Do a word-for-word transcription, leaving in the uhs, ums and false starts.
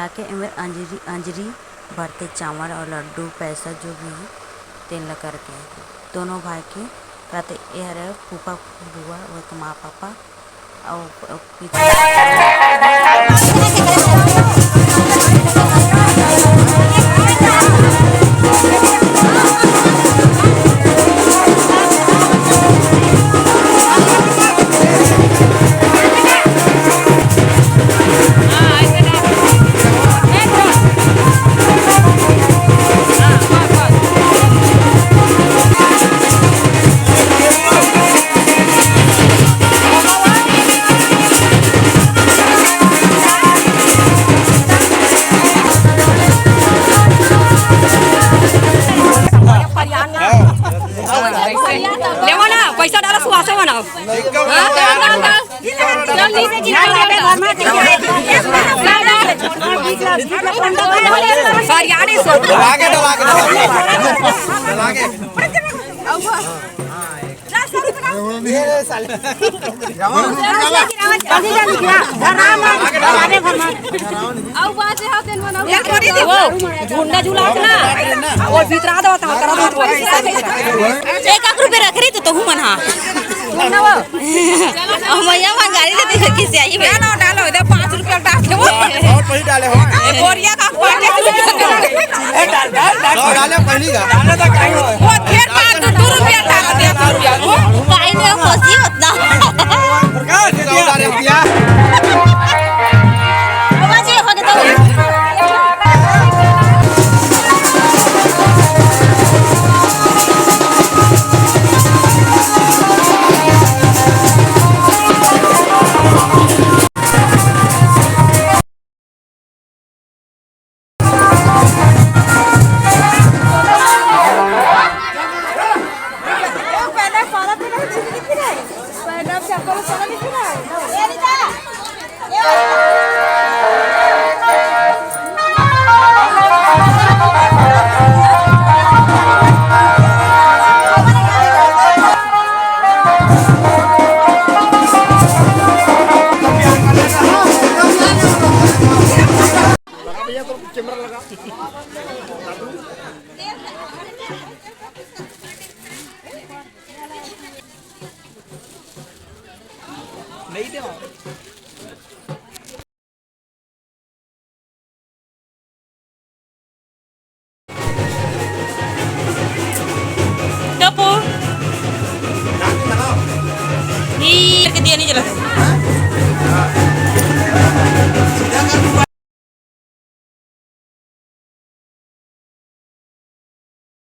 आके एमेर अंजरी, अंजरी भरते, चावल अउ लड्डू, पैसा जो भी हे, तेन ल करके दोनों भाई के करते। ए हरे फूफा, बुआ, वो तो माँ पापा, अउ, अउ पीछे लेवा ना, पैसा डाला, सुहासे बनाओ। हाँ, डाल, डाल, डाल। चल, नीचे गिरा, डाल, डाल। सर, यार, ये सो- डरा के, डरा के, डरा के। डरा के। झुंडा झुला के ना, और भीतरा दो, तो करा दो। एक लाख रुपए रख रही तो तहू मन, हाँ। हम यहाँ वहाँ गाड़ी लेते हैं, किसी आई में। डालो, डालो, इधर पाँच रुपया डाल दो। और वही डाले हो। बोरिया का पाँच रुपया डाल। डाल, डाल, डाल। सौ डाले पहली का। वो ढेर बात तो दो रुपया डाल दे, दो रुपया। काहे में फंसी उतना। सौ डाले रुपया। बाबा जी, हो गया तो। टपू। ई करके दिया नहीं जला।